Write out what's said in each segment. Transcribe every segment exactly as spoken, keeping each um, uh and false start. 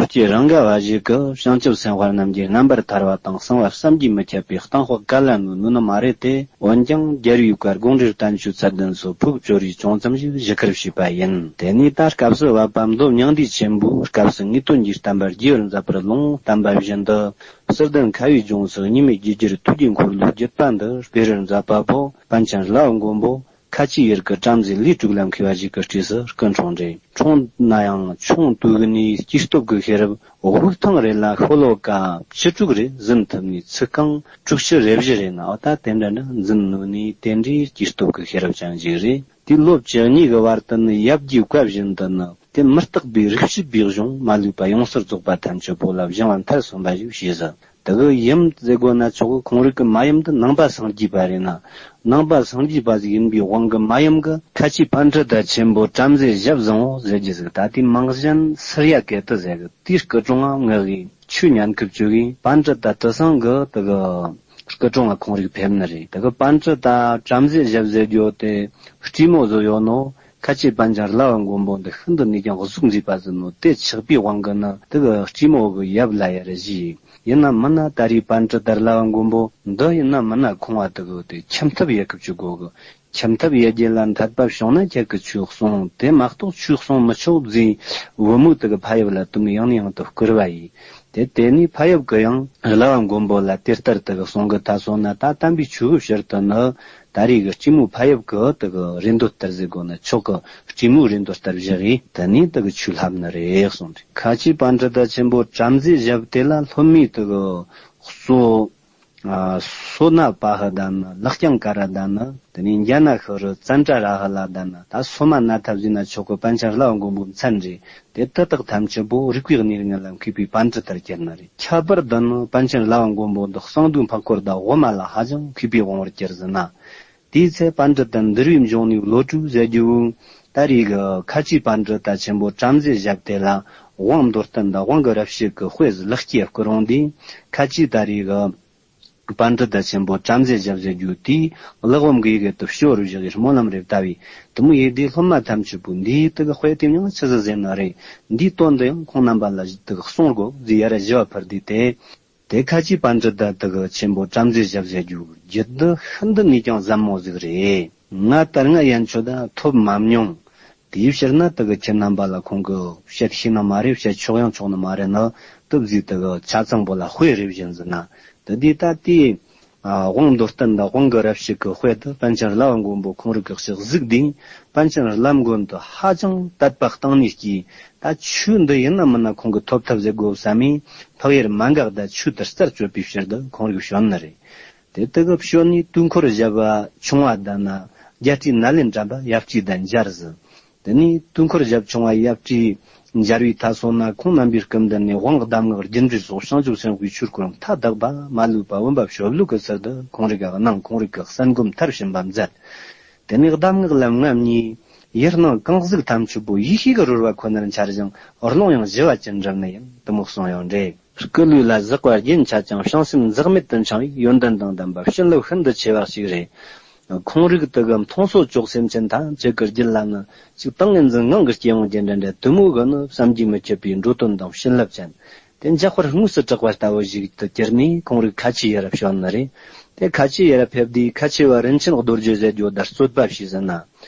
ཀྱི་རང་དགའ་བ་ཞིག་གི་བྱང་ཆུབ་སེམས་དཔའ་རྣམས་ཀྱི་རྣམ་པར་ཐར་བ་དང་གསང་བ་བསམ་གྱིས་མི་ཁྱབ་པའི་གཏམ་དཔེ་ག་ལ་ནོ་ནོ་ནི་མ་རེད་དེ། འོན་ཀྱང་རྒྱལ་བའི་བཀའ་དགོངས་འགྲེལ་བསྟན་བཅོས་ཚད་ལྡན་སོགས་ཕུགས་བཅོལ་བའི་ཅུང་ཙམ་ཞིག་ཞུ་ཁུལ་བྱས་པ་ཡིན། དེ་ནས་ད་སྐབས་སུ་བབ་པ་མདོ་མྱང་འདས་ཆེན་པོའི་སྐབས་སུ་ངེས་དོན་གྱི་བསྟན་པ་རྒྱས་པར་མཛད་པར་ལུང་བསྟན་པ་བཞིན་དུ། བསིལ་ལྡན་ཁ་བའི་ལྗོངས་སུ་གཉིས་མེད་རྒྱལ་རྒྱུད་ཐུགས་རྗེའི་འཁོར་ལོའི་བརྒྱུད་པ་འདི་སྤེལ་བར་མཛད་པ་པོ་པཎ་ཆེན་ར་བ་མགོན་པོ། ཁ་ཆེའི་ཡུལ་གྱི་བྲམ་ཟེ་ལས་དྲུག་ལ་མཁས་པ་ཞིག་གི་གྲས་སུ་སྐུ་འཁྲུངས་རེད། འཁྲུངས་ན་ཡང་ཆུང་དུས་ནས་སྐྱེས་སྟོབས་ཀྱི་ཤེས་རབ་དབུགས་ཐེངས་རེ་ལ་ཤོ་ལོ་ཀ་བཅུ་དྲུག་རེ་ཟིན་ཐུབ་ནས་ཚིག་རྐང་དྲུག་ཅུ་རེ་བཞི་རེ་ན་འོ་ད་དེ་འདྲ་འདྲ་འཛིན་ནོ་ནས་དེ་འདྲའི་སྐྱེས་སྟོབས་ཀྱི་ཤེས་རབ་ཅན་ཞིག་རེད། དེའི་ལོ་བཅུ་གཉིས་ཀྱི་བར་དུ་ནི་ཡབ་རྒྱུའི་བཀའ་བཞིན་དུ་ནི་དེ་མི་རྟག་པའི་རིགས་བྱེད་པའི་གཞུང་མ་ལུས་པ་ཡོངས་སུ་རྫོགས་པ་ཐམས་ཅད་པོ་ལ་སྦྱང་བ་མཐར་སོན་པ་ཞིག་བྱས་ཟིན། དེ་གི་ཡུམ་ཟེར་དགོས་ན་ཆོག་གི། ཁོང་རང་གི་མ་ཡུམ་དེ་ནང་པ་སངས་རྒྱས་པ་རེད་ན། ནང་པ་སངས་རྒྱས་པ་ཟིག་ཡིན་པའི་དབང་གིས་མ་ཡུམ་གི་ཁ་ཆེའི་པཎྜི་ཏ་ཆེན་པོ་བྲམ་ཟེ་ཞབས་བཟང་བོ་ཟེར་རྒྱུ་ཟིག་ད་དེའི་མིང་གཞན་སུརྱ་ཀེ་ཏི་ཟེར་གི། དེའི་སྐུ་དྲུང་ང་མངགས་གི་ཆོས་ཉན་ཁུལ་བཅུག་གི། པཎྜི་ཏ་དྲི་བཟང་གི་དེ་གི་སྐུ་དྲུང་ང་ཁོང་རང་ཕེབས་ནི་རེད། དེ་གི་པཎྜི་ཏ་བྲམ་ཟེ་ཞབས་ཟེར་རྒྱུ་དེ་སྲས་མོ་བཟོ་ཡོད་ནོ། ཁ་ཆེ་པཎ་ཆེན་ར་བ་མགོན་པོ་འདི་ཤིན་ཏུ་ནས་ཀྱང་གཟུགས་མཛེས་པ་ཟིག་ནོ། དེ་ཆགས་པའི་དབང་གིས་ནི་དེ་གི་སྲས་མོ་གི་ཡབ་ལ་ཡར་བཞེས། ཡིན་ན་མིན་ན་ད་རེས་པཎྜི་ཏ་ར་བ་མགོན་པོ་འདི་ཡིན་ན་མིན་ན་ཁོང་བ་དེ་གི་དེ་ཁྱིམ་ཐབ་ཡེ་གི་བཅུག་དགོས་གི། ཁྱིམ་ཐབ་ཡེ་རྒྱུ་ལ་འཐད་པ་བྱུང་ན་ཁྱེད་ཀྱི་ཆོས་གསུང་། དེ་མ་གཏོགས་ཆོས་གསུང་མི་ཆོག་ཟེར་བུ་མོ་དེ་གི་ཕ་ཡབ་ལ་དེ་མོ་ཡང་ནས་ཡང་དུ་བསྐུལ་བ་ཡིན། དེ་དེ་ནས་ཕ་ཡབ་ཀྱིས་ཡང་ར་བ་མགོན་པོ་ལ་དེ་ལྟར་དེ་གི་གསུང་གི་ད་སོང་ན་ད་དམ་པའི་ཆོས་གི་ཕྱིར་དུ་ནི། ད་རེས་ཀྱི་སྲས་མོ་ཕ་ཡབ་ཀྱི་དེ་གི་རེ་འདོད་ལྟར་ཟེར་དགོས་ན་ཆོག་གི། སྲས་མོའི་རེ་འདོད་ལྟར་བཞག་གིས་དེ་ནས་དེ་གི་ཆོས་བསླབས་ནི་རེད་གསུངས་ཏེ། ཁ་ཆེ་པཎྜི་ཏ་ཆེན་པོ་བྲམ་ཟེ་ཞབས་དེ་ལ་སློབ་མའི་དེ་གི་གཙོ། ཨ། སོ་ན་པ་ཧི་དང་ནི། ལག་རྐྱང་ཀ་ར་དང་ནི། དེ་ནས་འཇ་ན་ཤི་རུ། ཙན་ཏྲ་ར་ཧི་ལ་དང་ནི། ད་སོ་མ་ན་ཐབས་ཟེར་ན་ཆོག་གི། པཎ་ཆེན་ར་བ་མགོན་པོའི་མཚན་རེད། དེ་དེ་དག་ཐམས་ཅད་པོ་རིག་པའི་གནས་ལྔ་ལ་མཁས་པའི་པཎྜི་ཏར་གྱུར་ནི་རེད། ཁྱད་པར་དུ་ནི་པཎ་ཆེན་ར་བ་མགོན་པོ་འདི་གསང་འདུས་འཕགས་སྐོར་དང་དབུ་མ་ལ་ཧ་ཅང་མཁས་པའི་དབང་བོར་གྱུར་ཟིན་ན། དེའི་ཚེ་པཎྜི་ཏ་འདུལ་བའི་འབྱུང་གནས་བློ་གྲོས་ཟེར་རྒྱུ་བོ། ད་རེས་ཀྱི་ཁ་ཆེའི་པཎྜི་ཏ་ཆེན་པོ་བྲམ་ཟེ་ཞབས་དེ་ལ་དབང་མདོར་བསྟན་དང་དབང་གི་རབ་བྱེད་ཀྱི་དཔེ་ལེགས་སྐྱེས་སྐུ་རུང་དེ། ཁ་ཆེའི་ད་རེས་ཀྱི་པཎྜི་ཏ་ཆེན་པོ་བྲམ་ཟེ་ཞབས་ཟེར་རྒྱུ་དེས་ཀླུ་འབུམ་གྱི་ཡི་གེ་དེ་ཕྱི་བོར་བཞག་གི། སྨོན་ལམ་རེ་བཏབ་པས་དེ་མོ་ཡེ་དེ་སློབ་མ་ཐམས་ཅད་པོ་འདིའི་དེ་གི་དཔེ་དེ་མྱིང་ཆི་ཟིག་ཟེར་ན་རེད། འདིའི་དོན་འདི་ཡང་ཁོང་རྣམ་པ་ལ་དེ་གི་གསུང་དགོས་ཟེར་ཡར་ཞུ་བ་ཕུལ་དུས་དེ། དེ་ཁ་ཆེའི་པཎྜི་ཏ་དེ་གི་ཆེན་པོ་བྲམ་ཟེ་ཞབས་ཟེར་རྒྱུ་རྒྱུད་འདི་ཤིན་ཏུ་ནས་ཀྱང་ཟབ་མོ་ཟིག་རེད། ང་ད་སྔ་ཡན་ཆོད་ད་ཐོབ་མ་མྱོང་། དེའི་ཕྱིར་ན་དེ་གི་ཁྱེད་རྣམ་པ་ལ་ཁོང་གིས་བཤད་ཤེས་ནི་མ་རེད། བཤད་ཆོག་ཡང་ཆོག་ནི་མ་རེད་ནི། དེ་བཟོས་དེ་གི་ཆ་ཚང་པོ་ལ་དཔེ་རེ་བཞིན་ཟིན་ན། དེ་དུས་ད་དེའི་ཨ་དབང་མདོར་བསྟན་དང་དབང་གི་རབ་བྱེད་ཀྱི་དཔེ་དེ་པཎ་ཆེན་ར་བ་མགོན་པོ་ཁོང་རང་གི་ཕྱག་གཟིགས་དུས། པཎ་ཆེན་ར་བ་མགོན་དེ་ཧ་ཅང་དད་པ་གཏིང་ནས་སྐྱེས། ད་ཆོས་འདི་ཡིན་ན་མིན་ན་ཁོང་གིས་ཐོབ་ཐབས་ཟེར་དགོས་བསམ་མི་ལྷག་ཡར་མ་འགག་ད་ཆོས་དེ་རྩད་གཅོད་པའི་ཕྱིར་དུ་ཁོང་རང་གིས་བྱོན་ནི་རེད། དེ་དེ་གི་བྱོན་ནས་དུས་འཁོར་བཞི་པ་ཆུང་བ་དང་ན། རྒྱལ་སྲས་ནཱ་ལེནྡྲ་པ་ཡབ་སྲས་དང་མཇལ་ཟིན། དེ་ནས་དུས་འཁོར་ཞབས་ཆུང་བ་ཡབ་སྲས་མཇལ་བའི་མཐའ་སོ་ན་ཁོང་རྣམ་པའི་སྐུ་མདུན་ནས་དབང་གདམས་ངག་རྒྱུ་འབྲས་སོགས་བྱང་ཆུབ་སེམས་དཔའི་ཆོས་སྐོར་མཐའ་དག་པ་མ་ལུས་པ་བུམ་པ་ཞབས་ལུགས་ཀྱི་ཚུལ་དུ་ཁོང་རང་གི་གནང་། ཁོང་རང་གི་གསན་སྒོམ་མཐར་ཕྱིན་པ་མཛད། དེ་ནས་གདམས་ངག་ལམ་ལྔ་གཉིས། ཡུལ་སྣང་གང་ཟིག་ཐམས་ཅད་པོ་ཡེ་ཤེས་ཀྱི་རོལ་བ་ཁོ་ནར་འཆར་ཞིང་རླུང་ཡང་ཞི་བ་ཅན་འགྲུབ་ནི་ཡིན། དེ་མོ་གསུངས་ཡོད་རེད། སྐུ་ལུས་ལ་ཟག་པ་རྒྱུན་ཆད་ཅིང་བྱང་སེམས་འཛག་མེད་དུ་འཆིང་བའི་ཡོན་ཏན་དང་ལྡན་པ་བྱིན་རླབས་ཤིན་ཏུ་ཆེ་བ་ཞིག་རེད། ཁོང་རིག་དེ་གི་མཐོང་སོ་ཅོག་སེམས་ཅན་ཐམས་ཅད་ཀྱི་རྒྱུད་ལ་ནི་ཅིག་ཏིང་ངེ་འཛིན་ངང་གི་སྐྱེ་འོང་རྒྱུ་འདྲ་འདྲ་དེ་མོ་གི་ནི་བསམ་གྱིས་མི་ཁྱབ་པའི་འགྲོ་དོན་དང་བྱིན་རླབས་ཅན། དེ་འཇག་པར་དངོས་སུ་གྲགས་པ་ལྟ་བུ་ཞིག་ཏུ་གྱུར་ནས་ཁོང་རིག་ཁ་ཆེ་ཡི་རབ་བྱོན་ནི་རེད། དེ་ཁ་ཆེ་ཡི་རབ་ཕེབས་དུས་ཁ་ཆེ་བ་རིན་ཆེན་རྡོ་རྗེ་ཟེར་རྒྱུ་དར་རྩོད་པ་བྱས་ཟིན་ན།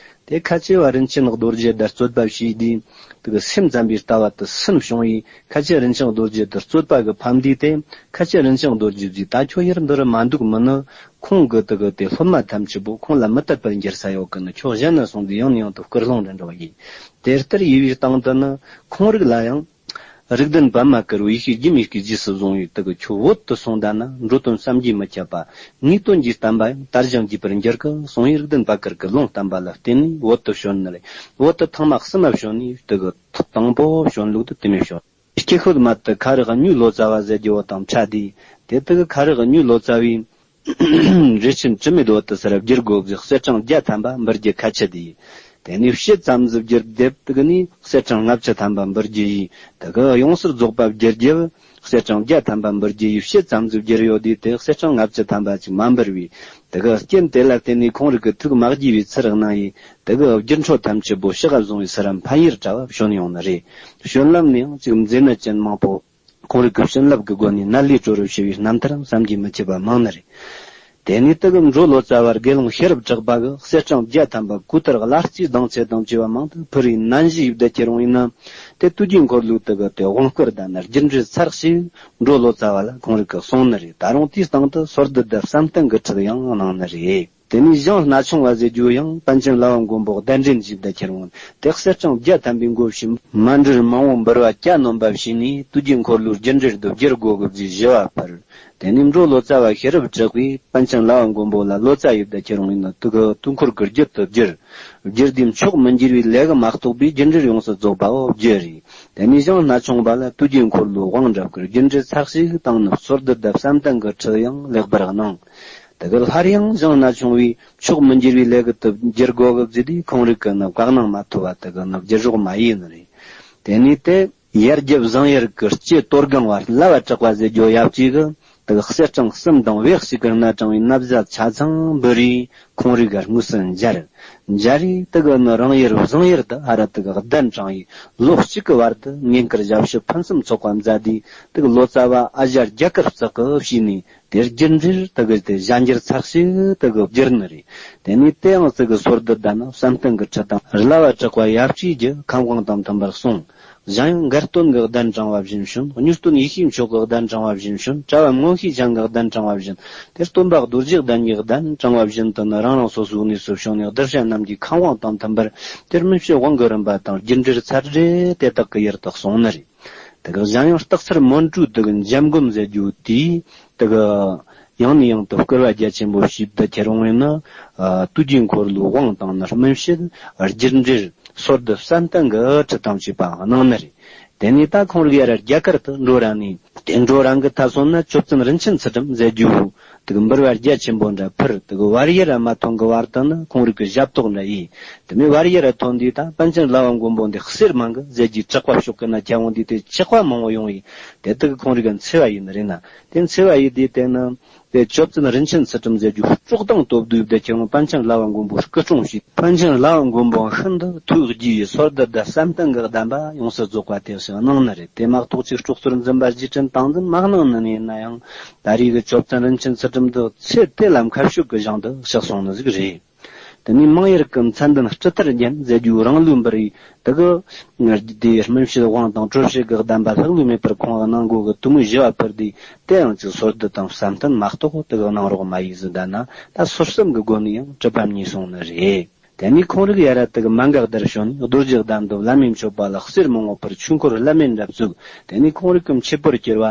དེ་ཁ་ཆེ་བ་རིན་ཆེན་རྡོ་རྗེ་དར་རྩོད་པ་བྱས་དུས་དེ་གི་སེམས་ཙམ་པའི་ལྟ་བ་དེ་སུན་བྱུང་བས། ཁ་ཆེ་རིན་ཆེན་རྡོ་རྗེ་དར་རྩོད་པ་གི་ཕམ་དུས་དེ་ཁ་ཆེ་རིན་ཆེན་རྡོ་རྗེ་ཟིག་ད་ཁྱོད་ཡར་འདི་རུ་མ་འདུག་མིན་ནི་ཁོང་གི་དེ་གི་དེ་སློབ་མ་ཐམས་ཅད་པོ་ཁོང་ལ་མི་དད་པར་འགྱུར་ས་ཡོད་གི་ནི། ཁྱོད་གཞན་ན་སོང་དུས་ཡང་ནས་ཡང་དུ་སྐུལ་སློང་རེ་འགྲོ་བ་ཡིན། དེ་ལྟར་ཡིན་པའི་སྟེང་དུ་ནི་ཁོང་རིག་ལ་ཡང་རིགས་ལྡན་པདྨ་དཀར་པོའི་ཡེ་ཤེས་སྒྱུ་མའི་སྐུ་རྗེས་སུ་བཟུང་བའི་དེ་གི་ཁྱོད་བོད་དུ་སོང་ད་ན་འགྲོ་དོན་བསམ་གྱིས་མི་ཁྱབ་པ། ངེས་དོན་གྱི་བསྟན་པ་ཡང་དར་ཞིང་རྒྱས་པར་འགྱུར་གི་གསུང་བའི་རིགས་ལྡན་པ་དཀར་གྱི་ལུང་བསྟན་པ་ལ་བརྟེན་ནས་བོད་དུ་བྱོན་ནི་རེད། བོད་དུ་ཐེངས་མ་གསུམ་མ་བྱོན་ནས་དེ་གི་ཐོག་དང་པོ་བྱོན་ལུགས་དེ་དེ་མོ་བྱོན། སྐྱེ་ཤོད་མ་དུ་ཁ་རག་གཉོས་ལོ་ཙཱ་བ་ཟེར་རྒྱུ་བོ་དང་ཕྲད་དེ། དེ་དེ་གི་ཁ་རག་གཉོས་ལོ་ཙཱ་བའི་རས་ཆེན་དྲི་མེད་བོ་དུ་སར་བསྒྱུར་དགོས་ཀྱི་གསེར་སྲང་བརྒྱ་ཐམ་པ་འབུལ་རྒྱུ་ཁ་ཆད་དེ། དེ་ནས་ཕྱེད་ཙམ་ཟིག་བསྒྱུར་དེབ་དེ་གི་ནས་གསེར་སྲང་ལྔ་བཅུ་ཐམ་པ་འབུལ་རྒྱུ་ཡིས། དེ་གི་ཡོངས་སུ་རྫོགས་པ་བསྒྱུར་རྒྱུ་གསེར་སྲང་བརྒྱ་ཐམ་པ་འབུལ་རྒྱུ་ཡིས་ཕྱེད་ཙམ་ཟིག་བསྒྱུར་ཡོད་དེ། དེ་གསེར་སྲང་ལྔ་བཅུ་ཐམ་པ་ཅིག་མ་འབུལ་བས། དེ་གི་རྐྱེན་དེ་ལ་བརྟེན་ནས་ཁོང་རིགས་ཀྱི་ཐུགས་མ་དགྱེས་པའི་ཚུལ་གནང་ཡིས། དེ་གི་བསྒྱུར་འཕྲོ་ཐམས་ཅད་པོ་ཕྱི་ཁ་བཟུང་བའི་སར་འཕེན་ཡུལ་གྲྭ་བ་བྱོན་ཡོང་ནི་རེད། བྱོན་ལམ་ནས་ཡང་ཅིག་མཛེ་ནད་ཅན་མང་པོ་ཁོང་རིགས་ཀྱི་བྱིན་རླབས་ཀྱི་སྒོ་ནས་ནད་ལས་གྲོལ་བར་བྱས་པའི་རྣམ་ཐར་བསམ་གྱིས་མི་ཁྱབ་པ་མང་ནི་རེད། དེ་ནས་དེ་གི་འབྲོ་ལོ་ཙཱ་བ་དགེ་སློང་ཤེས་རབ་གྲགས་པ་གི་གསེར་སྦྲང་བརྒྱ་ཐམ་པ་གོས་དར་གླ་རྩིས་གདང་ཚད་དང་བཅས་པ་མང་དུ་ཕུལ་བའི་ནན་ཞིའི་བདེ་ཁྱེར་འོང་ཡིན་ན། དེ་དུས་ཀྱི་འཁོར་ལོའི་དེ་གི་དེ་དབང་བསྐུར་དང་ནི་རྒྱུ་འབྲས་ཚར་ཞིག་འབྲོ་ལོ་ཙཱ་བ་ལ་ཁོང་རིགས་ཀྱིས་གསུངས་ནི་རེད། ད་རུང་དེའི་སྟེང་དུ་སོར་སྡུད་དང་བསམ་གཏན་གྱི་ཁྲིད་ཡང་གནང་ནི་རེད། དེ་ནས་ཞང་སྣ་ཆུང་བ་ཟེར་རྒྱུ་ཡང་པཎ་ཆེན་ལྷ་བ་མགོན་པོ་གདན་འདྲེན་གྱི་བདེ་ཁྱེར་འོང་དེ་གསེར་སྦྲང་བརྒྱ་ཐམ་པའི་མགོ་བྱས། མཎྜལ་མང་བོ་འབུལ་བ་གྱ་ནོམ་པ་བྱས་ནས་དུས་ཀྱི་འཁོར་ལོའི་རྒྱུ་འབྲས་དུ་བསྒྱུར་དགོས་གི་ཟེར་ཞུ་བ་ཕུལ། དེ་ནས་འབྲོ་ལོ་ཙཱ་བ་ཤེས་རབ་གྲགས་པས་པཎ་ཆེན་ལྷ་བ་མགོན་པོ་ལ་ལོ་ཙཱ་ཡི་བདེ་ཁྱེར་འོང་ཡིན་ན་དེ་གི་དུས་འཁོར་གྱི་རྒྱུད་དུ་བསྒྱུར། བསྒྱུར་དུས་མཆོག་མི་འགྱུར་བའི་ལས་ཀྱིས་མ་གཏོགས་པའི་རྒྱུ་འབྲས་ཡོངས་སུ་རྫོགས་པའོ་བསྒྱུར་རེ། དེ་ནས་ཞང་སྣ་ཆུང་བ་ལ་དུས་ཀྱི་འཁོར་ལོའི་དབང་སྒྲུབ་ཀྱི་རྒྱུ་འབྲས་ཚར་ཞིག་དང་ནི་སོར་སྡུད་དང་བསམ་གཏན་གྱི་ཁྲིད་ཡང་ལེགས་པར་གནང་། དེ་གི་སླར་ཡང་ཞང་སྣ་ཆུང་བས་མཆོག་མི་འགྱུར་བའི་ལས་ཀྱིས་དུ་བསྒྱུར་དགོས་གི་ཟེར་དུས་ཁོང་རིགས་ཀྱིས་ནི་བཀའ་གནང་མ་ཐོབ་པ་དེ་གི་ནི་བསྒྱུར་རོགས་མ་ཡིན་ནི་རེད། དེ་ནས་དེ། ཡར་རྒྱབ་བཟང་ཡར་གྱི་སྐྱེས་གཏོར་སྒང་བར་བླ་བ་གྲགས་པ་ཟེར་རྒྱུ་ཡབ་ཅིག་གིས་དེ་གི་གསེར་སྦྲང་གསུམ་དང་བེག་ཅིག་གི་སྣ་དྲངས་པའི་ན་བཟའ་ཆ་ཚང་འབུལ་རེ་ཁོང་རིགས་ཀྱིས་དངོས་སུ་མཇལ། མཇལ་རེ་དེ་གི་ནི་རང་ཡུལ་བཟང་ཡུལ་དུ་ཧ་ར་དེ་གི་གདན་དྲངས་ཡིས་ལོ་གཅིག་གི་བར་དུ་བསྙེན་བཀུར་ཞབས་ཞུ་ཕུན་སུམ་ཚོགས་པ་མཛད་དེ་དེ་གི་ལོ་ཙཱ་བ་ཨ་ཞང་རྒྱ་གར་བརྩེགས་ཀྱིས་བྱས་ནས། དེར་རྒྱུ་འབྲས་དེ་གི་དེ་གཞན་འགྱུར་ཚར་ཞིག་དེ་གི་བསྒྱུར་ནི་རེད། དེ་ནས་དེ་ཡང་དེ་གི་སོར་སྡུད་དང་ནི་བསམ་གཏན་གྱི་ཁྲིད་དང་བླ་བ་གྲགས་པ་ཡབ་ཅིག་གི་ཁམས་དབང་དང་མཐུན་པར་གསུངས། གཞན་ཡང་མགར་སྟོན་གྱི་གདན་དྲངས་པ་བཞིན་བྱོན། གཉོས་སྟོན་ཡེ་ཤེས་མཆོག་གི་གདན་དྲངས་པ་བཞིན་བྱོན། གྲྭ་བ་མངོན་ཤེས་ཅན་གྱི་གདན་དྲངས་པ་བཞིན། དེར་སྟོན་པ་རྡོ་རྗེ་གདན་གྱི་གདན་དྲངས་པ་བཞིན་དུ་ནི་རང་རང་སོ་སོའི་གནས་སུ་བྱོན་ནས་གདུལ་བྱ་རྣམས་ཀྱི་ཁམས་དབང་དང་མཐུན་པར་དེར་སྨིན་བྱེད་དབང་གི་རིམ་པ་དང་རྒྱུ་འབྲས་ཚར་རེ་དེ་དག་གི་ཡུལ་དུ་གསུངས་ནི་རེད། དེ་གི་གཞན་ཡང་སྟག་འཚེར་མོན་གྲུ་དེ་གི་འཇམ་སྒོམ་ཟེར་རྒྱུ་དེས་དེ་གི་ཡང་ནས་ཡང་དུ་བསྐུར་བ་རྒྱ་ཆེན་པོ་ཞེས་བདེ་ཁྱེར་འོང་བས་ན། ཨ། དུས་ཀྱི་འཁོར་ལོའི་དབང་དང་ནི་སྨིན་བྱེད་རྒྱུ་འབྲས་སོར་སྡུད་བསམ་གཏན་གྱི་ཁྲིད་དང་བཅས་པ་གནང་ནི་རེད། དེ་ནས་ད་ཁོང་རིགས་ཡར་རྒྱ་གར་དུ་འགྲོ་རན་ནས། དེ་འགྲོ་རན་གྱི་ཐ་སོང་ན་མཆོད་རྟེན་རིན་ཆེན་ཚུལ་ཁྲིམས་ཟེར་རྒྱུ་དེ་གི་འབུལ་བ་རྒྱ་ཆེན་པོ་འདྲ་ཕུལ། དེ་གི་བར་ཡུལ་ར་མ་ཐོན་གི་བར་དུ་ནི་ཁོང་རིགས་ཀྱི་ཞབས་ཏོག་འདྲ་ཡིས། དེ་མིན་བར་ཡུལ་ར་ཐོན་དུས་ད་པཎ་ཆེན་བླ་བ་མགོན་པོ་འདི་གསེར་མང་གི་ཟེར་རྒྱུའི་གྲགས་པ་ཕྱོགས་ཀྱི་ན་ཁྱབ་འོང་དུས་དེ་ཆགས་པ་མང་བོ་ཡོང་ཡིས། དེ་དག་གི་ཁོང་རིགས་ཀྱི་འཚེ་བ་ཡིན་ནི་རེད་ན། དེ་འཚེ་བ་ཡིན་དུས་དེ་ནི་དེ་མཆོད་རྟེན་རིན་ཆེན་ཚུལ་ཁྲིམས་ཟེར་རྒྱུ་སྲོག་དང་སྟོབས་བསྡུས་བསྡད་ཀྱང་པཎ་ཆེན་བླ་བ་མགོན་པོ་སྐུ་གྲོངས་ཤིང་། པཎ་ཆེན་བླ་བ་མགོན་པོ་ཤིན་ཏུ་ཐུགས་དགྱེས་ཡི་སོར་སྡུད་དང་བསམ་གཏན་གྱི་གདམས་པ་ཡོངས་སུ་རྫོགས་པ་དེ་བཞིན་གནང་ནི་རེད། དེ་མ་གཏོགས་ཅིག་སྲོག་རྩོལ་འཛིན་པ་རྗེས་དྲན་བཏང་འཛིན་མ་གནང་ནི་ཡིན་ན་ཡང་། ད་རེས་ཀྱི་མཆོད་རྟེན་རིན་ཆེན་ཚུལ་ཁྲིམས་འདི་ཚེ་དེ་ལ་མཁའ་སྤྱོད་ཀྱི་ཞིང་དུ་གཤེགས་སོང་ནི་ཟིག་རེད། དེ་ནས་མང་ཡུལ་གྱི་མཚན་ལྡན་སྤྲི་ཐར་རྒྱན་ཟེར་རྒྱུ་རང་ལུགས་འབུར་རེ་དེ་གི་དེའི་སྨིན་བྱེད་དབང་དང་སྤྲོ་བྱེད་ཀྱི་གདམས་པ་ལྷག་ལུས་མེད་པར་ཁོང་གིས་གནང་དགོས་ཀྱི་དུས་མོ་བཞི་བ་ཕུལ་དུས་དེ་ཡང་ཅིག་སོར་སྡུད་དང་བསམ་གཏན་མ་གཏོགས་དེ་གི་གནང་རོགས་མ་ཡིས་ཟིན་ད་ན་ད་སོར་གསུམ་གྱི་སྒོ་ནས་ཡང་གྲུབ་པ་གཉིས་སོང་ནི་རེད། དེ་ནས་ཁོང་རིགས་ཡར་ར་དེ་གི་མ་འགག་དར་བྱོན་ནས་རྡོ་རྗེ་གདན་དུ་བླ་མའི་མཆོད་པ་ལ་གསེར་མང་བོ་ཕུལ། ཆོས་འཁོར་བླ་མེད་འདྲ་བཙུགས། དེ་ནས་ཁོང་རིགས་ཀྱི་མཆེད་པར་གྱུར་པ་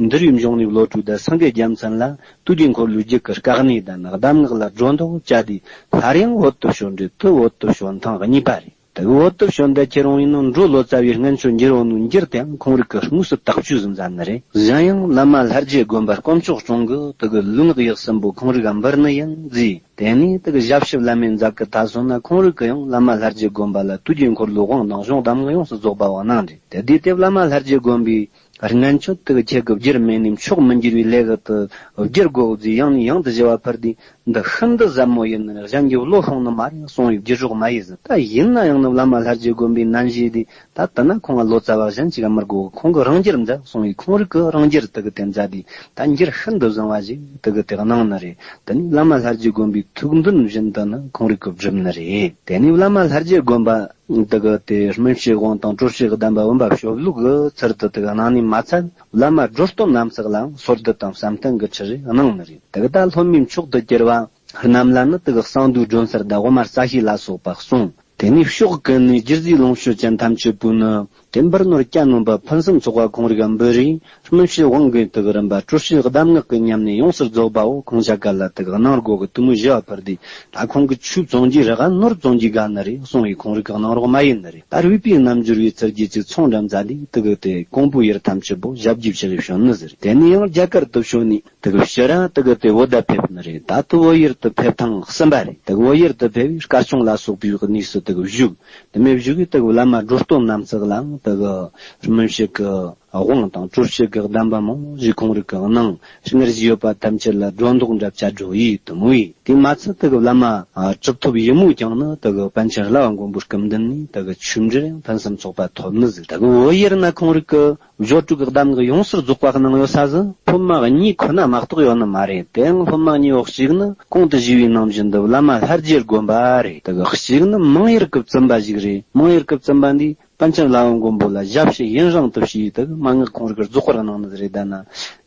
འདུལ་བའི་འབྱུང་གནས་བློ་གྲོས་དང་སངས་རྒྱས་རྒྱལ་མཚན་ལ། དུས་ཀྱི་འཁོར་ལོའི་རྒྱུད་ཀྱི་བཀའ་གནས་དང་གདམས་ངག་ལ་སྒྲོ་འདོགས་བཅད་དེ་སླར་ཡང་བོད་དུ་བྱོན་འདྲི་དུ་བོད་དུ་བྱོན་ཐེངས་གཉིས་པ་རེད། དེ་གི་བོད་དུ་བྱོན་ད་ཁྱེད་རང་ཡིན་ནོ་འབྲོ་ལོ་ཙཱ་བའི་སྔན་ཆད་འགྱུར་བ་ནོ་འགྱུར་དེའང་ཁོང་རིགས་ཀྱི་དངོས་སུ་དག་བཅོས་སུ་མཛད་ནི་རེད། གཞན་ཡང་བླ་མ་ལྷ་རྗེ་དགོན་པ་དཀོན་མཆོག་གྲོང་གི་དེ་གི་ལུས་ངག་ཡིད་གསུམ་པོ་ཁོང་རིགས་ཀ་འབུལ་ནི་ཡིན་མཛད། དེ་ནས་དེ་གི་ཞབས་ཕྱི་བླ་མའི་མཛད་ཀྱི་ད་སོང་ན་ཁོང་རིགས་ཀྱི་ཡང་བླ་མ་ལྷ་རྗེ་དགོན་པ་ལ་དུས་ཀྱི་འཁོར་ལོའི་དབང་དང་གཞུང་གདམས་ངག་ཡོངས་སུ་རྫོགས་པ་བ་གནང་རེད། དེ་དུས་དེ་བླ་མ་ལྷ་རྗེ་དགོན་པའི་སྔན་ཆད་དེ་གི་ཁྱེད་ཀྱི་བསྒྱུར་མེད་ནས་མཆོག་མི་འགྱུར་བའི་ལས་ཀྱི་དུ་བསྒྱུར་དགོས་ཟེར་ཡང་ནས་ཡང་དུ་ཞུ་བ་ཕུལ་དུས། འདི་ཤིན་ཏུ་ཟབ་མོ་ཡིན་ནི་གཞན་གྱིས་བློ་ལྷུང་ནི་མ་རེད་གསུང་བའི་བསྒྱུར་རོགས་མ་ཡིས་ཟིན། ད་ཡིན་ན་ཡང་ནི་བླ་མ་ལྷ་རྗེ་དགོན་པའི་ནན་ཞེས་དེ་ད་ལྟ་ན་ཁོང་ལ་ལོ་ཙཱ་བ་གཞན་ཅིག་མི་དགོས། ཁོང་གི་རང་འགྱུར་མཛད་གསུང་བའི་ཁོང་རིགས་ཀྱི་རང་འགྱུར་དེ་གི་དེ་མཛད་དེ་ད་འགྱུར་ཤིན་ཏུ་བཟང་བ་ཞིག་དེ་གི་དེ་གནང་ནི་རེད། དེ་ནས་བླ་མ་ལྷ་རྗེ་དགོན་པའི་ཐུགས་འདུན་བཞིན་དུ་ནི་ཁོང་རིགས་ཀྱིས་བསྒྲུབས་ནི་རེད། དེ་ནས་བླ་མ་ལྷ་རྗེ་དགོན་པ་དེ་གི་དེ་སྨིན་བྱེད་དབང་དང་སྤྲོ་བྱེད་གདམས་པ་བུམ་པ་ཞབས་ལུགས་ཀྱི་ཚུལ་དུ་དེ་གི་གནང་ནི་མ་ཚད་བླ་མ་འགྲོ་སྟོན་རྣམ་ཚོགས་ལའང་སོར་སྡུད་དང་བསམ་གཏན་གྱི་ཁྲིད་རེ་གནང་ནི་རེད། དེ་གི་ད་སློབ་མའི་མཆོག་ཏུ་གྱུར་བ། རྣམས་ལ་ནི་དེ་གི་གསང་འདུས་སྒྲོན་གསལ་དང་དབུ་མ་རྩ་ཤེ་ལ་སོགས་པ་གསུངས། དེ་ནས་ཕྱོགས་ཀུན་ནས་རྒྱུ་རྫས་ལོངས་སྤྱོད་ཅན་ཐམས་ཅད་པོས་ནི་དེ་འབུལ་ནོར་གྱ་ནོམ་པ་ཕུན་སུམ་ཚོགས་པ་ཁོང་རིགས་འབུལ་རེ། སྨིན་བྱེད་དབང་གི་དེ་གི་རིམ་པ་སྤྲོ་བྱེད་གདམས་ངག་གི་ཉམས་ནས་ཡོངས་སུ་རྫོགས་པའོ། ཁོང་ཅག་ག་ལ་དེ་གི་གནང་དགོས་ཀྱི་དུས་མོ་བཞི་བ་ཕུལ་དུས་ད་ཁོང་གི་ཆོས་བཙོང་རྒྱུའི་རག་ནོར་བཙོང་རྒྱུའི་དགའ་ནི་རེད་གསུང་བའི་ཁོང་རིགས་ཀྱི་གནང་རོགས་མ་ཡིན་ནི་རེད། ད་རུས་པའི་རྣམ་འགྱུར་བའི་ཚུལ་གྱིས་ཅིག་ཚོང་འགྲམ་མཛད་དེ་དེ་གི་དེ་ཀོང་པོའི་ཡུལ་ཐམས་ཅད་པོ་ཞབས་ཀྱིས་ཕྱག་གིས་བྱོན་ནི་ཟེར། དེ་ནས་ཡང་རྒྱ་གར་དུ་བྱོན་ནས། དེ་གི་ཕྱིར་ར་དེ་གི་དེ་བོད་ད་ཕེབས་ནི་རེད། ད་དེ་བོད་ཡུལ་དུ་ཕེབས་ཐེངས་གསུམ་པ་རེད། དེ་གི་བོད་ཡུལ་དུ་ཕེབས་པའི་སྐར་ཆུང་ལ་སོགས་པའི་གནས་སུ་དེ་གི་བཞུགས། དེ་མེད་བཞུགས་པའི་དེ་གི་བླ་མ་འགྲོ་སྟོན་རྣམ་ཚོགས་ལའང་དེ་གི་སྨིན་བྱེད་ཀྱི་ དབང་དང་གྲོ་ཞིབ་གི་གདམས་པ་མང་ཞིག་ཁོང་རིག་གི་གནང་། སྔར་བཞིན་ཡོད་པ་ཐམས་ཅད་ལ་སྒྲོ་འདོགས་འདྲ་བཅད་འགྲོ་ཡིས་དུ་མོ་ཡིས། དེ་མ་ཚད་དེ་གི་བླ་མ་གྲུབ་ཐོབ་ཡི་མོ་ཀྱང་ནི་དེ་གི་པཎ་ཆེན་རླབས་པ་མགོན་པོའི་སྐུ་མདུན་ནས་དེ་གི་ཆོས་འབྲེལ་ཡང་ཕུན་སུམ་ཚོགས་པ་ཐོབ་ནི་ཟིག། དེ་གི་བོད་ཡུལ་ན་ཁོང་རིག་གི་སྦྱོར་དྲུག་གི་གདམས་ངག་ཡོངས་སུ་རྫོགས་པ་གནང་ཡོད་ས་ཟིག་སློབ་མ་གཉིས་ཁོ་ན་མ་གཏོགས་ཡོད་ནི་མ་རེད། དེ་ཡང་སློབ་མ་གཉིས་འོག་གཅིག་ནི་གོང་དུ་ཞུས་པའི་ནང་བཞིན་དུ་བླ་མ་ལྷ་རྗེ་དགོན་པ་རེད། དེ་གི་གཅིག་ནི་མང་ཡུལ་གི་བཙུན་པ་ཞིག་རེད། མང་ཡུལ་གི་བཙུན་པ་འདིས་པཎ་ཆེན་བླ་བ་མགོན་པོ་ལ་ཞབས་ཕྱི་ཡུན་རིང་དུ་བྱས། དེ་གི་མན་ངག་ཁོང་རིག་གི་རྫོགས་པར་གནང་ནི་རེད། ད་ན་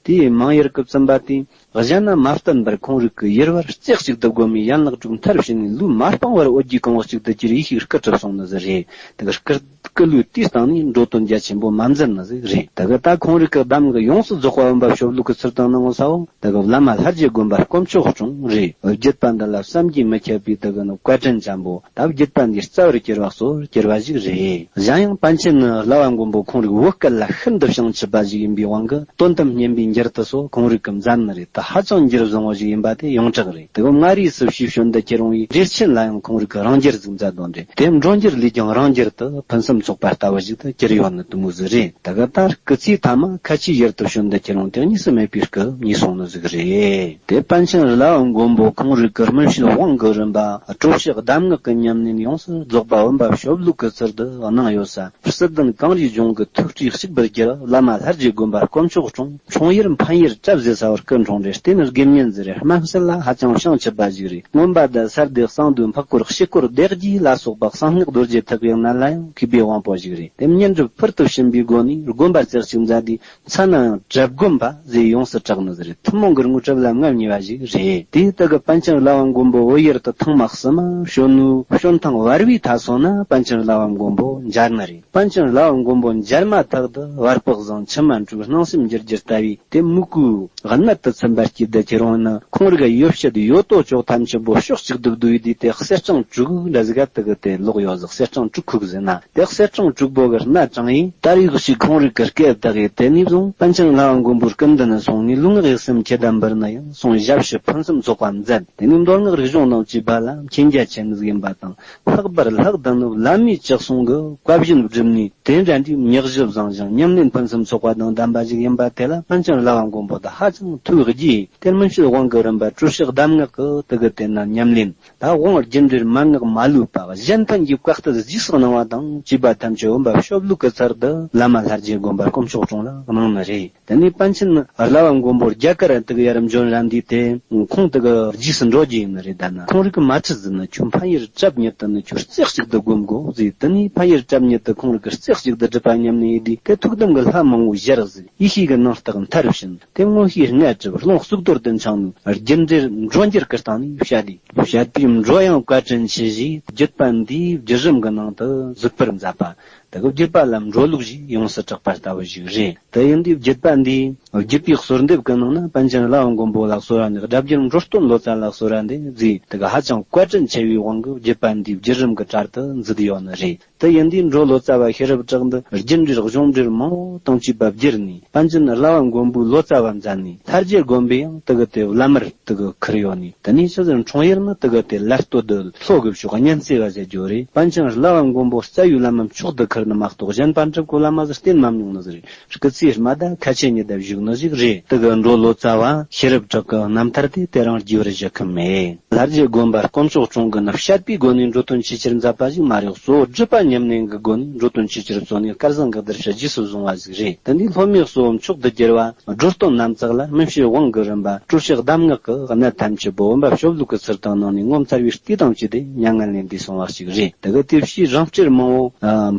དེའི་མང་ཡུལ་གི་བཙུན་པ་དེས་གཞན་ན་མ་བསྟན་པར་ཁོང་རིག་གི་ཡུལ་བར་རྩེ་གཅིག་ཏུ་བསྒོམས་ནས་ཡན་ལག་དྲུག་མཐར་ཕྱིན་ནས་ལུས་མ་སྤངས་པར་འོད་ཀྱི་གང་བ་གཅིག་ཏུ་གྱུར་ཡེ་ཤེས་སྐུ་གྲུབ་སོང་ནི་ཟིག་རེད། དེ་གི་སྐུ་སྐུ་ལུས་དེའི་སྟེང་ནས་འགྲོ་དོན་རྒྱ་ཆེན་པོ་མ་མཛད་ནི་ཟིག་རེད། དེ་གི་ད་ཁོང་རིག་གི་གདམས་ངག་ཡོངས་སུ་རྫོགས་པ་བུམ་པ་ཞབས་ལུགས་ཀྱི་ཚུལ་དུ་གནང་ས་འོ། དེ་གི་བླ་མ་ལྷ་རྗེ་དགོན་པ་དཀོན་མཆོག་སྲུང་རེད། བརྒྱུད་པ་འདི་ལ་བསམ་གྱིས་མི་ཁྱབ་པའི་དེ་གི་ནི་བཀའ་དྲིན་ཅན་པོ། ད་བརྒྱུད་པ་འདིའི་རྩ་བར་གྱུར་པ་གཙོ་བོར་གྱུར་པ་ཞིག་རེད། གཞན་ཡང་པཎ་ཆེན་ནི་བླ་བ་མགོན་པོ་ཁོང་རིག་བོད་སྐད་ལ་ཤིན་ཏུ་བྱང་ཆུབ་པ་ཞིག་ཡིན་པའི་དབང་གིས་དོན་དམ་སྙན་པའི་འགྱུར་དུ་སོགས་ཁོང་རིག་གིས་མཛད་ནི་རེད། ད་ཧ་ཅང་འགྱུར་བཟང་བོ་ཞིག་ཡིན་པ་དེ་ཡོངས་གྲགས་རེད། དེ་གི་མངའ་རིས་སུ་ཞུས་བྱོན་དུ་ཁྱེར་འོང་བའི་འགྲེལ་ཆེན་ལ་ཡང་ཁོང་རིག་གིས་རང་འགྱུར་ཟིག་མཛད་དོན་རེད། དེ་འགྲོ་འགྱུར་ལས་ཀྱང་རང་འགྱུར་དུ་ཕུན་སུམ་ཚོགས་པ་ལྟ་བུ་ཞིག་ཏུ་གྱུར་ཡོད་ནི་དེ་མོ་ཟིག་རེད། དེ་གི་ད་སྐུ་ཚེའི་མཐའ་མ་ཁ་ཆེའི་ཡུལ་དུ་བྱོན་དུ་ཁྱེར་འོང་དེ་གཉིས་སུ་མེད་པའི་སྐུ་ཉིད་སོང་ནི་ཟིག་རེད། དེ་པཎ་ཆེན་བླ་བ་མགོན་པོ་ཁོང་རིག་གི་སྨིན་བྱེད་དབང་གི་རིམ་པ་གྲོ་ཞིབ་གདམས་ངག་གི་ཉམས་ལེན་ཡོངས་སུ་རྫོགས་པ་བུམ་པ་ཞབས་ལུགས་ཀྱི་ཚུལ་དུ་གནང་ཡོད་ས། སྲིད་དོན་གངས་རིའི་ལྗོངས་ཀྱི་ཐུགས་སྤྲོས་གཅིག་པུར་གྱུར་བླ་མ་ལྷ་རྗེ་དགོན་པ་དཀོན་མཆོག་སྲུང་འཕྱོངས་ཡུལ་འཕན་ཡུལ་གྲབ་ཟེར་ས་བར་སྐུ་འཁྲུངས་རེད། བལྟས་ན་དགེ་བསྙེན་ཟེར་རེད། སྨན་སྲིད་ལ་ཧ་ཅང་བྱང་ཆུབ་པ་ཞིག་རེད། མངོན་པ་དང་གསལ་བདེ་གསང་འདུས་འཕགས་སྐོར་ཕྱི་སྐོར་སྡེ་བརྒྱད་ལ་སོགས་པ་གསང་སྔགས་རྡོ་རྗེ་ཐེག་པའི་ངང་ལ་ཡང་མཁས་པའི་དབང་པོ་ཞིག་རེད། དེ་བསྙེན་སྒྲུབ་ཕུལ་དུ་ཕྱིན་པའི་སྒོ་ནས་དགོན་པ་རྩེ་གཅིག་མཛད་དེ། མཚན་ནའང་གྲབ་དགོན་པ་ཟེར་ཡོངས་སུ་གྲགས་ནི་ཟིག་རེད། ཐུན་མོང་གི་དངོས་གྲུབ་ལ་མངའ་བརྙེས་པ་ཞིག་རེད། དེའི་སྟེང་གི་པཎ་ཆེན་བླ་བ་མགོན་པོ་བོད་ཡུལ་དུ་ཐེངས་མ་གསུམ་མ་བྱོན་ནོ། བྱོན་ཐེངས་བར་བའི་མཐའ་སོ་ན་པཎ་ཆེན་བླ་བ་མགོན་པོ་མཇལ་ནི་རེད། པཎ་ཆེན་བླ་བ་མགོན་པོ་མཇལ་མ་ཐག་ཏུ་བར་པོ་བཟང་མཆི་མ་འཁྲུགས་སྣང་སེམས་འགྱུར་འགྱུར་ལྟ་བུའི་དེ་མུ་གུ་གནད་དུ་ཚིམ་པར་སྐྱེས་དུ་ཁྱེར་འོང་ན། ཁོང་རིག་ཡོ་བྱད་ཡོད་དོ་ཅོག་ཐམས་ཅད་པོ་ཕྱོགས་གཅིག་ཏུ་བསྡུས་ཏེ་དེ་གསེར་སྦྲང་དྲུག་འདྲ་ཟིག་ག་དེ་གི་དེ་ལོག་ཡོད་ཟིག། གསེར་སྦྲང་དྲུག་ཁུག་ཟེར་ན། དེ་གསེར་སྦྲང་དྲུག་པོ་གི་སྣ་དྲངས་ཡིན། ད་རེས་ཤིག་ཁོང་རིག་གི་སྐད་བཏགས་ཡིན། དེ་ནས་བཟུང་པཎ་ཆེན་བླ་བ་མགོན་པོའི་སྐུ་མདུན་ནས་སོང་ནས་ལུས་ངག་ཡིད་གསུམ་ཁྱེད་དམ་པར་ནི་ཡང་སོང་ཞབས་ཕྱི་ཕུན་སུམ་ཚོགས་པ་མཛད། དེ་ནས་མདོ་སྔགས་རིག་གཞུང་ནང་བཅས་པ་ལ་མཁྱེན་རྒྱ་ཆེན་ཟིག་ཡིན་པ་དང་། ལྷག་པར་ལྷག་ཏུ་ནི་བླ་མའི་ལྕགས་ཟངས་ཀྱི་བཀའ་བཞིན་བསྒྲུབས་ནས་དེ་འདྲ་འདྲའི་མྱག་བཞི་བཟང་ཞིང་ཉམས་ལེན་ཕུན་སུམ་ཚོགས་པ་དང་ལྡན་པ་ཞིག་ཡིན་པ་དེ་ལ་པཎ་ཆེན་བླ་བ་མགོན་པོ་དང་ཧ་ཅང་ཐུགས་དགྱེས། དེར་སྨིན་བྱེད་དབང་གི་རིམ་པ་གྲོ་ཞིབ་གདམས་ངག་གི་དེ་གི་དེ་ན་ཉམས་ལེན། ད་དབང་རྒྱུ་འབྲས་མན་ངག་མ་ལུས་པ་གཞན་ཕན་གྱི་བཀའ་གཏེར་རྗེས་སུ་གནང་བ་དང་བཅས་པ་ཐམས་ཅད་བུམ་པ་ཞབས་ལུགས་ཀྱི་ཚུལ་དུ་བླ་མ་ལྷ་རྗེ་དགོན་པ་དཀོན་མཆོག་སྲུང་ལ་གནང་ནི་རེད། དེ་ནས་པཎ་ཆེན་བླ་བ་མགོན་པོ་རྒྱ་གར་དུ་ཡར་བྱོན་རན་དུས་དེ་ཁོང་དེ་གི་རྗེས་སུ་འགྲོ་རྒྱུ་ཡིན་ནི་རེད། ད་ན་ཁོང་རིག་གི་མ་ཁྲིད་ཟིན་ན་ཁྱོད་འཕན་ཡུལ་གྲབ་ཉིད་དུ་ནི་ཁྱོད་རྩེ་གཅིག་ཏུ་བསྒོམ་དགོས་ཟེར། དེ་ནས་འཕན་ཡུལ་གྲབ་ཉིད་དུ་ཁོང་རིག་གི་རྩེ་གཅིག་ཏུ་སྒྲུབ་པ་ཉམས་ནས་ཡིན་དུས་དེ་ཐུགས་དམ་གྱི་ལྷ་མང་བོ་ཞལ་གཟིགས། ཡེ་ཤེས་ཀྱི་ནང་རྟགས་མཐར་ཕྱིན། དེ་མངོན་ཤེས་རྔ་གྲུབ། རླུང་གཙུག་ཏོར་དུ་འཆང་ནས་རྒྱུ་འབྲས་འགྲོ་འགྱུར་གྱི་སྟེང་ནས་བཤད་དེ། བཤད་པའི་འགྲོ་ཡང་བཀའ་དྲིན་ཆེ་ཞེས། བརྒྱུད་པ་འདིའི་བརྒྱུད་རིམ་གྱི་ནང་དུ་གཟིགས་པར་མཛད་པ། དེ་གི་བརྒྱུད་པ་ལ་འགྲོ་ལུགས་ཞེས་ཡོངས་སུ་གྲགས་པ་ལྟ་བུ་ཞིག་རེད། དེ་ཡིན་དུས་བརྒྱུད་པ་འདིའི་བརྒྱུད་པའི་གསོལ་འདེབས་ཀྱི་ནང་ན་པཎ་ཆེན་བླ་བ་མགོན་པོ་ལ་གསོལ་བ་ནི་སྒྲ་བསྒྱུར་འགྲོ་སྟོན་ལོ་ཙཱ་ལ་གསོལ་བ་འདེབས་མཛད། དེ་གི་ཧ་ཅང་བཀའ་དྲིན་ཆེ་བའི་དབང་གིས་བརྒྱུད་པ་འདིའི་བརྒྱུད་རིམ་གྱི་གྲལ་དུ་འཛུལ་ཡོད་ནི་རེད། དེ་ཡིན་དུས་འགྲོ་ལོ་ཙཱ་བ་ཤེས་རབ་གྲགས་འདི་རྒྱུ་འབྲས་གཞུང་འབྲེལ་མང་བོ་དང་བཅས་པ་བསྒྱུར་ནས། པཎ་ཆེན་བླ་བ་མགོན་པོའི་ལོ་ཙཱ་བ་མཛད་ནས། ལྷ་རྗེ་དགོན་པས་ཡང་དེ་གི་དེ་བླ་མར་དེ་གི་ཁུར་ཡོད་ནས། དེ་ནས་ཕྱིས་སུ་འཁྲུངས་ཡུལ་ནི་དེ་གི་དེ་ལ་སྟོད་དུ་ལྷོ་གི་ཕྱོགས་གཉན་རྩེ་བ་ཟེར་རྒྱུ་རེད། པཎ་ཆེན་བླ་བ་མགོན་པོ་རྩ་བའི་བླ་མ་མཆོག་ཏུ་ཁུར་ནི་མ་གཏོགས་གཞན་པ་འགྲུབ་གོ་བླ་མ་ཟིག་བསྟེན་མ་མྱོང་ནི་ཟིག་རེད། སྐུ་ཚེ་དམའ་ད་ཁ་ཆེ་ཉི་ཟླ་བཞུགས་ནི་ཞིག་རེད། དེ་གི་འགྲོ་ལོ་ཙཱ་བ་ཤེས་རབ་གྲགས་ཀྱི་རྣམ་ཐར་དེ་དེ་རིང་རྒྱས་པར་བཞག་གི་མེད། ལྷ་རྗེ་དགོན་པ་དཀོན་མཆོག་གྲོང་གི་ནི་བཤད་པའི་སྒོ་ནས་འགྲོ་དོན་ཆེས་ཆེར་མཛད་པ་ཞིག་མ་རེད། གཙོ་བོ་སྒྲུབ་པ་ཉམས་ལེན་གྱི་སྒོ་ནས་འགྲོ་དོན་ཆེས་ཆེར་རྩོལ་ནས་སྐལ་བཟང་གི་གདུལ་བྱ་རྗེས་སུ་བཟུང་བ་ཞིག་རེད། དེ་འདི་སློབ་མའི་གཙོ་བོ་མཆོག་ཏུ་གྱུར་བ་སྒྲོ་སྟོན་ནམ་བཙག་ལ་སྨིན་བྱེད་དབང་གི་རིམ་པ་གྲོ་ཞིབ་གདམས་ངག་གི་གནད་ཐམས་ཅད་པོ་བུམ་པ་ཞབས་ལུགས་ཀྱི་ཚུལ་དུ་གནང་ནས་ངོ་མཚར་བའི་བལྟས་དང་བཅས་ཏེ་མྱ་ངན་ལས་འདས་སོང་བ་ཞིག་རེད། དེ་གི་དེ་བཞིན་རིང་བསྲེལ་མང་བོ་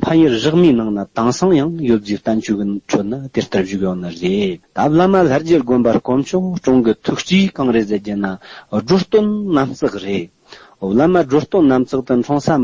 འཕན་ཡུལ་རག་མའི་ནང་ན་དེང་སང་ཡང་ཡོད་རྒྱུའི་བསྟན་བཅོས་ཀྱི་ཁྲོད་ན་དེ་ལྟར་བཞུགས་ཡོད་ནི་རེད། ད་བླ་མ་ལྷ་རྗེ་དགོན་པ་དཀོན་མཆོག་གྲོང་གི་ཐུགས་སྤྲོས་གང་རེད་ཟེར་རྒྱུ་ན། སྒྲོ་སྟོན་ནམ་བཙག་རེད། བླ་མ་སྒྲོ་སྟོན་ནམ་བཙག་ཏུ་འཁྲུངས་ས་